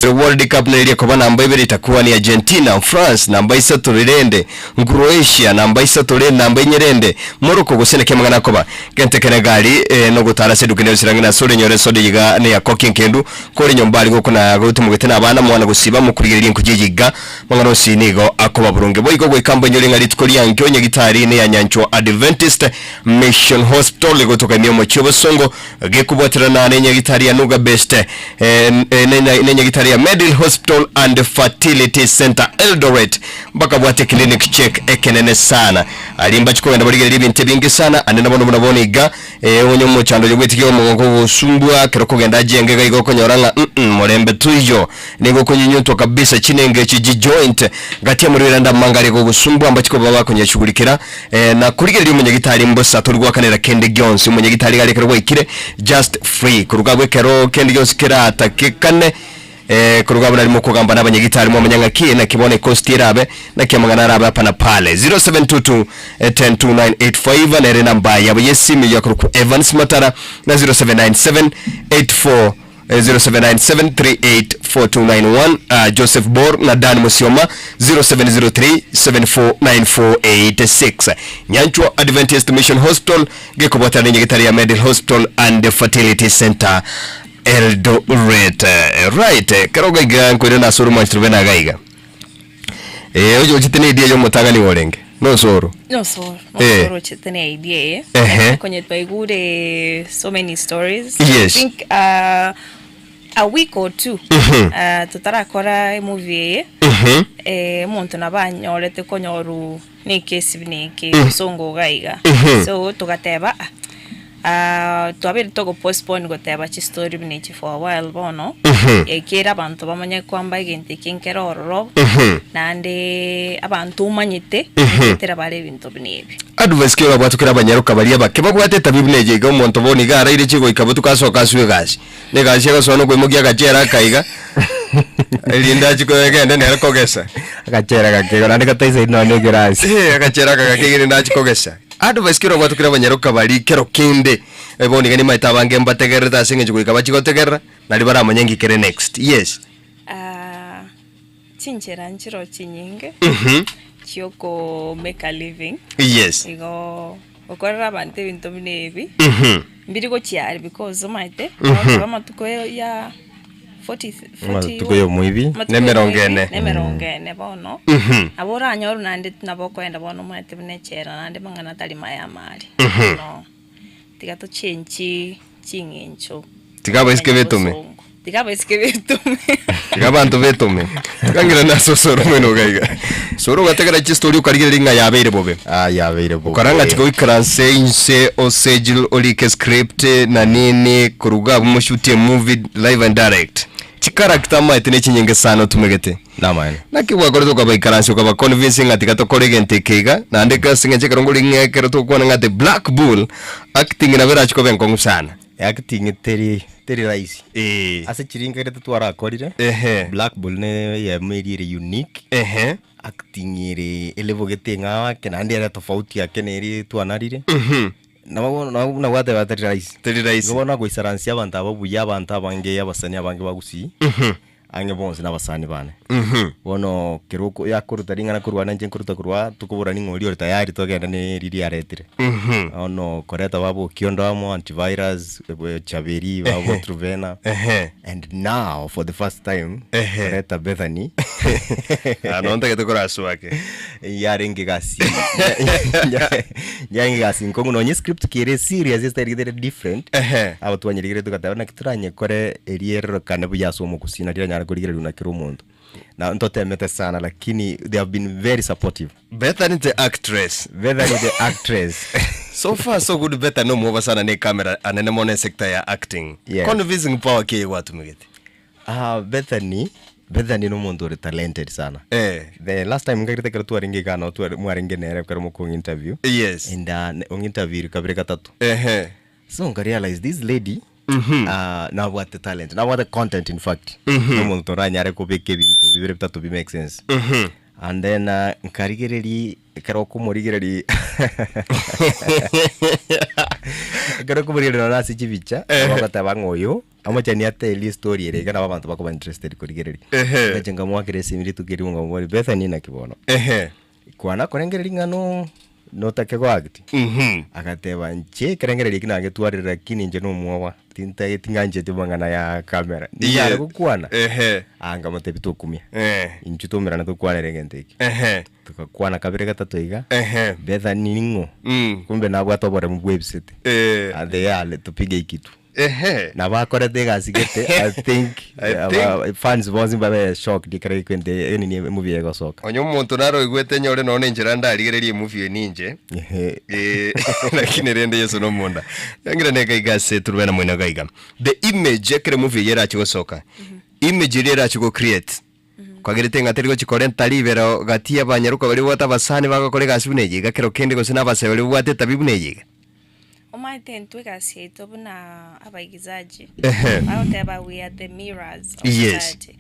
World Cup neri ekoba namba ibere itakuwa ni Argentina, France namba isato rirende, Croatia namba isato rende namba inye rende, Morocco gose naki amang'ana akoba. Gento ekene gari eh, nogotara ase eduka ende yonsi rang'ina ase orenyore esoda eye iga neya koki enkendu, kore nyomba aria gokona gotimogete na abana mwana gosiba mokorigereria enkuchi eye iga, mang'ana onsi nigo akoba boronge. Boigo goika mbainyore ng'a rituko riankio nyagitari neya Nyanchwa Adventist Mission Hospital egotoka ime omochie obosongo Gekobwaterana nenyagitari ya Nuga Best, nenyagitari ya Medil Hospital and Fertility Centre Eldoret mbakabwate clinic check ekenene sana. Aria mbachi kogenda barigereria ebinto ebinge sana ande nabono buna bono iga eh, onye omochando oyo bwetigia omogongo ogosumbua kero kogenda ajenge iga igo okonyora ng'a mm morembe toiyo nigo okonyunyuntwa kabisa chinengo echi ji joint gati amorwere ande amanga aria gogosumbua mbachi koba bakonyashughulikera Na korigereria omonyagitari mbosa tori goakanera kende gionsi, omonyagitari iga ekero gwaikire just free koruga abwo ekero kende gionsi keratakekane eh, koruga abwo nari mokogamba na abanyagitari mwamanya ng'aki naki bono ecost erabe naki amang'ana arabe hapa na pale 0722 102985 nere namba yabo yesimi yakorokwa Evans Matara na 0797 84 0797384291 uh, Joseph Bor na Dan Musioma 0703749486 Nyanchwa Adventist Mission Hospital gekobwatana nenyagitari ya Medil Hospital and Fertility Center Eldoret. Right, kero gaiga nkoirana ase oromwanchero bene agaiga. Eh, oyo ochete ne idea yomotang'ani orenge. Nosoro. Nosoro, Eh. nosoro ochete ne idea eye. Ehe. Konye twaigure so many stories. Yes. I think uh, a week or two Mhm. uh, totarakora emovie eye Mhm. eh, omonto nabo anyorete konyoru ne ekesi buna eke gosonga iga iga. Mhm. So togateba ah, ah, twabeire togo postpone goteba chistory buna echi for a while bono, Mhm. ekere abanto bamanye kwamba egento eke nkere ororo, Mhm. naende abanto omanyete, Mhm. goetera bare ebinto buna ebi. Advice ki orabwate kera abanyaroka baria abake babwate etabi buna eye iga omonto bono iga araire chigoika botuko asoke aswe egasi. Na egasi egosoa nokoimokia agachera akaiga erinde achie kogenda nere kogesa. Agachera gake naende gataisaini nonya na ekerasi. Eh, agachera aka gake erinde achie kogesa. Advice ki orabwate kera abanyaroka baria kero kende eh, bono iga nimaete abange mbategererete ase eng'encho goika bachie gotegerera nario baramanye nki kere next. Yes. Ah, chinchera nchiro chinyinge Mhm. chioko make a living Yes. igo gokorera abanto ebinto buna ebi Mhm. mbiri gochia are because omanyete Mhm. noteba amatuko ya 40 40 Amatuko ya omoibi. amatuko Na emerongo ya omoibi, ene. na emerongo ene bono Mhm. nabo oranyore naende nabo okoenda bono omanyete buna echela naende mang'ana atari maya amare Mhm. bono tiga tochenchi ching'encho Tiga abaiseke betome. Tiga abaiseke betome. Tiga abanto betome. Tiga ng'ina nase osoro omwene iga iga. Soro ogategera chistory okarigereria ng'a yabeire bobe. Ah, yabeire bobe. Okora ng'a tiga oikaranse inse osejil orike script na nini koruga abwo moshutie emovie live and direct. Chicharacter amaete ne chinyinge sana otumegete. Namaene. Naki gwakorete okabaikaransia okaba convince ng'a tiga tokore egento eke iga, naende ase eng'encho ekero ngore ng'a ekero togokwana ng'a the black bull, acting nabo erachi koba enkong'u sana. Acting teri teri rahisi. Eeh. Ase chiringa eria twarakoririe, Ehe. Black Bull ne eyemo eria ere unique, Ehe. acting ere elebogete eng'ao ake naende ere tofauti ake na eria twanarire. Nabo bono nabo buna gwateba teri rahisi. Teri rahisi. Igo bono nagoisaransia abanto aba buya abanto abange abasani abange ba Gusii. Ang'e bonsi nabasani bane. Bono kero oko yakoruta ring'ana korwa aa nainche nkoruta korwa aa, tokoborania ng'a oria ore tayari togende ne riria aretire. Bono koreta baba Okiondo amo, antivirus, Chaberi, baba Truvena, Ehe. and now for the first time, Ehe. koreta Bethany. Ah, noo ntagete koraswake. Yarenge egasi yarenge egasi nkong'u nonye script kere serious estyle gete ere different Ehe. abo twanyerigire togateba naki toranyekore eria erorokane buya ase omogusii nari eranyare korigereriwa na kera omonto na ntotemete sana lakini they have been very supportive Bethany the actress. Bethany the actress So far so good Bethany omwoba sana ne camera anene mono esector ya acting. Yes. Convincing power ki eye gwatumegete? Ah, Bethany, Bethany nomonto ore talented sana. Eh. The last time nkagerete ekero twarenge igaa nabo tware mwarenge nere ekero mokong'a interview. Yes. And uh, ne- ong interview kabere gatato. Ehe. So nka realize this lady ah, nabwate talent, nabwate content in fact. Nomonto oranyare kobeka ebinto bibere bitato bi make sense. And then uh, nkarigereria ekero okomorigereria ekero okomorigereria nonye ase chibicha, nabo ogoteba ng'a oyo. Amachani ateli estory ere iga nabo abanto bakoba interested korigereria. Ehe. Ngacha nkamoakera esimi rituko erimo nkamoboria, Bethany naki bono? Ehe. Kwana korengereria ng'a no notake goact? Mhm. Agateba inche ekerengererio eki nagetwarire lakini inche nomwoba, tintageti ng'ancheti amang'ana ya camera. Ninyare Yes. gokwana? Ehe. Ah nkamotebia tokumia. Eh. Inchuo toumerane tokwanere egento eke. Ehe. Togakwana kabere gatato iga, Ehe. Bethany ning'o? Mm. Kumbe nabwate oboremu bwebisete. Eh. Ande yale tupige ekitu. Ehe. Nabo akorete egasi gete, I think, I aba- think. fans bonsi mbabe shocked ekero ekwente enini emovie egosoka. Onye omonto naro oigwete nyore nonya na enchera ndarigererie emovie eye ninche. Ehe. Eh, lakini rende Yeso nomonda. Yangire neka iga ase turube na moino iga iga. The image ekero emovie eye erache gosoka, image eria erache go create, Kwagerete ng'a teri gochia korenta ribero gati y'abanyaroka baria babwate abasani bagokora egasi buna eye iga, kero kende gose nabasee baria babwate etabi buna eye iga. Omanyete intwe egasi yaito buna abaigizaji, Ehe. bagoteba we are the mirrors of Yes. society.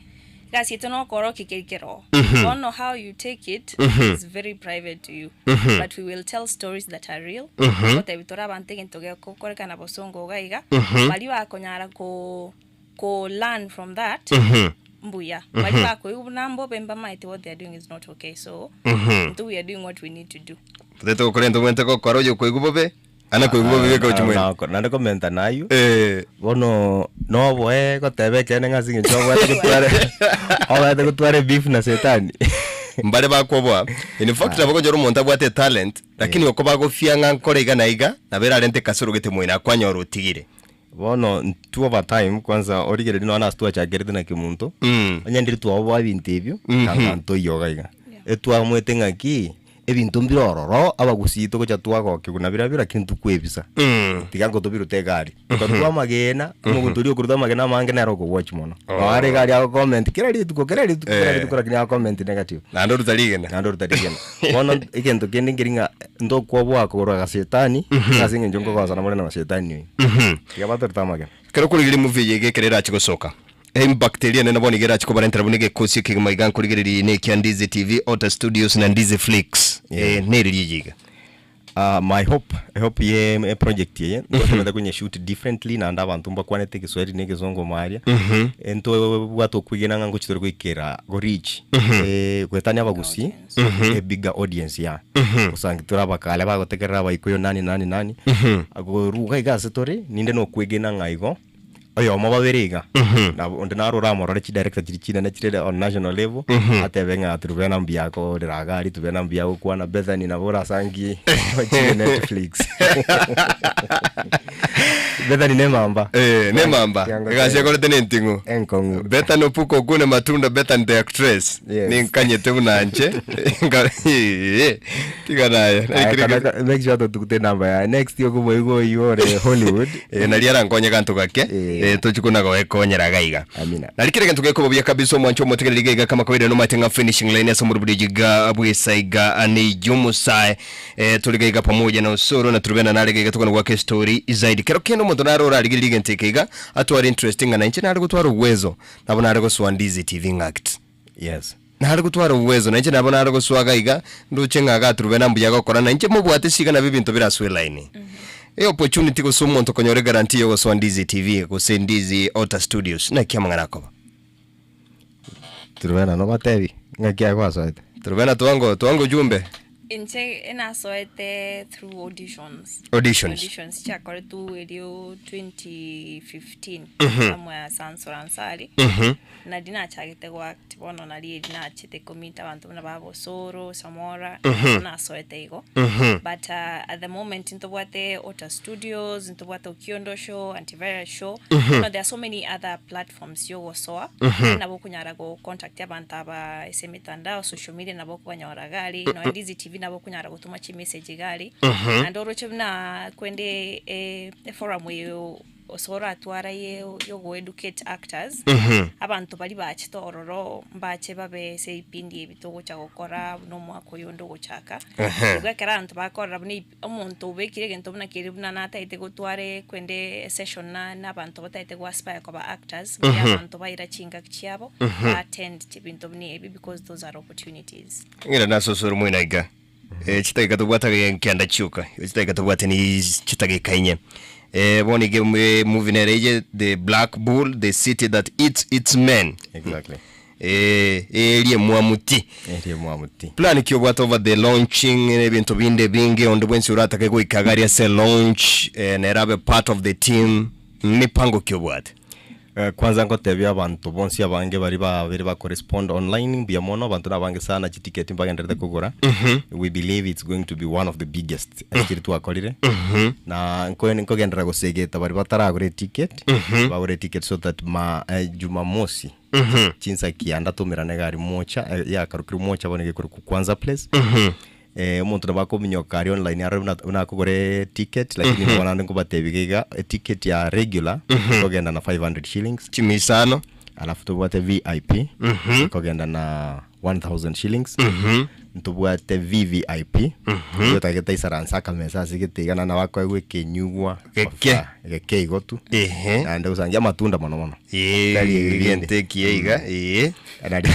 Egasi yaito nokorokia keri keroo. Bono how you take it is very private to you. But we will tell stories that are real. Togotebi tore abanto egento gegokorekana bosongo iga iga, baria bakonyara ko ko learn from that mbuya baria bakoigwa buna mbobe mbamaete what they are doing is not okay so intwe we are doing what we need to do. Totete gokora ento obwenerete gokora oyo okoigwa bobe, ana koigwa bobe beka gochia mwene. Nako- Naende komenta naywo, Eh. bono noboe goteba ekeene ng'a ase eng'encho obwate gotwara obwate gotwara ebeef na setani. Mbare bakwoboa, in fact nabo okonyora omonto abwate etalent, lakini oko bagofia ng'a nkore iga na iga, nabo erarente kasoro gete moino akwanyora otigire. Bono intwe over time kwanza origereria nonya nase twachakerete na kemunto, Mm. onye ndiri twaoboa ebinto ebio, Mhm. nanga ntoiyo iga iga. Etwamoete ng'aki, ebinto mbire ororo, abagusii togocha twagokigwa na birabio lakini ntokwebisa. Mm. Tiga nkotobirute egari. Tokarutwa amagena, omonto oria okoruta amagena amange nere okowatch mono. Noo are egari agocomment kera rituko kera rituko kera Eh. rituko lakini agocomment negative. Naende oruta rigena. Naende oruta rigena. Bono egento kende nkeri ng'a Ntokwoboa korwa gashetani, ase engencho nkogosana more na mashetani oyo. Tiga batorete amagena. Ekero okorigereria movie eye iga ekero erache gosoka, impact eria enene bono iga erache kobarentera buna egekosi ekegima iga nkorigereria eye nekia Ndizi TV, Ota Studios na Ndizi Flicks. Yeah. Eh, neriria eye iga. Ah, my hope, hope ye eproject eye, ntotemete konye shoot differently naende abanto mbakwanete egeswahili na egesongo maria, ntobwate okwegena ng'a ngochi tore goikera go reach, goetania abagusii, a bigger audience ya gosangi tore abakale bagotegerera abaikuyu nani nani nani agoruga iga ase tore ninde nokwegena ng'a igo oyomo babere iga nabo onde naro oramorore chidirector chiria chinene chire on national level atebe ng'a Truvena mbuya akorera iga aria Truvena mbuya agokwana Bethany nabo orasangie ochire Netflix Bethany ne emamba Eh, ne emamba Kiango egasi kia- ekorete ne enting'u Enkong'u. Bethany Opuko okune matunda Bethany the actress Yes. ninkanyete buna nche Nka- Eh, tiga naye Aya, kana ka- make sure totugute enamba yaye next okomoigwa oywo ore Hollywood Eh, nari arankonye ganto gake Eh. eh, tochi kona goekonyera iga iga Amina. nari kere gento gekobobia kabisa omwancho omotegereri iga iga kama kawaida nomate ng'a finishing line ase omorobori iga bwesa iga ane yomosae Eh, tore iga iga pamoja na Osoro na Truvena nare iga iga tokona goaka estory zaidi. Kero kende omonto nare orarigererie egento eke iga atware interest ng'a nainche nare gotwara uwezo nabo nare gosoa Ndizi TV ng'act. Yes. Nare gotwara uwezo nainche nabo nare gosoa iga iga ndoche ng'a iga Truvena mbuya agokora nainche mobwate siga nabo ebinto birasoe line. E opportunity gose omonto konyora eguarantee ya ogosoa Ndizi TV gose Ndizi Ota Studios naki amang'ana akoba. Truvena nobatebi ng'aki aye gwasoete? Truvena twango twango ujumbe. Inche enasoete through auditions. Auditions. Auditions chiakoretwe erio 2015 somewhere Sansora Ansari. Nari nachagete go act bono nari eri nachete ko meet abanto buna ba Bosoro, Samora, nasoete igo. But at the moment ntobwate Ota Studios, ntobwate Okiondo Show, Antivirus Show. Bono there are so many other platforms yogosoa nabo okonyara go contact abanto aba ase emetandao social media nabo okobanyora iga aria nonya Ndizi TV nabo okonyara gotoma chimessage iga aria naende oroche buna kwende eforum eye ase oratwara ye yogo educate actors abanto baria bachete ororo mbache babe ase ebipindi ebi togocha gokora buna omwaka oyo onde ogochaka igo ekero abanto bakorora buna Omonto obekire egento buna keria buna natagete gotware kwende esession na na abanto batagete go aspire koba actors, mbuya abanto baira chingaki chiabo, ba attend chibinto buna ebi because those are opportunities. Ng'ira nasosore moino aiga. Eh, chidakika tobwate iga nkianda chioka. Igo chidakika tobwate ni chidakika inye. Eh, bono iga movie nere eye The Black Bull, The City That Eats Its Men. Exactly. Eh, erie mwamuti. Erie mwamuti. Plan ki obwate over the launching na ebinto binde ebinge onde bwensi oratake goika iga aria ase launch eh, nere abe part of the team mipango ki obwate? Eh, kwanza ngotebia abanto bonsi abange baria babere bakorespond online mbuya mono abanto nabange sana chiticket mbagenderete kogora we believe it's going to be one of the biggest ase chiria twakorire na nko- nkogenderera gosegeta baria bataragora eticket bagore eticket so that ma eh, jumamosi chinsa kianda tomerane egari mocha eh, yakarokirwe mocha bono egekorokwa kwanza place Eh, omonto nabo akominyoka aria online arore buna buna akogora eticket lakini nigo naende nkobatebia iga iga eticket ya regular ekogenda na 500 shillings Chimisano. alafu tobwate vip ekogenda na 1000 shillings ntobwate vvip oyio otagete aisaranse akamesa ase gete iga naende nabo akoegwa ekenyugwa Geke. ofa geke igo tu Ehe. naende gosangia amatunda mono mono Eh, Tari ebi binde. egento ekiya iga, eh. Nari.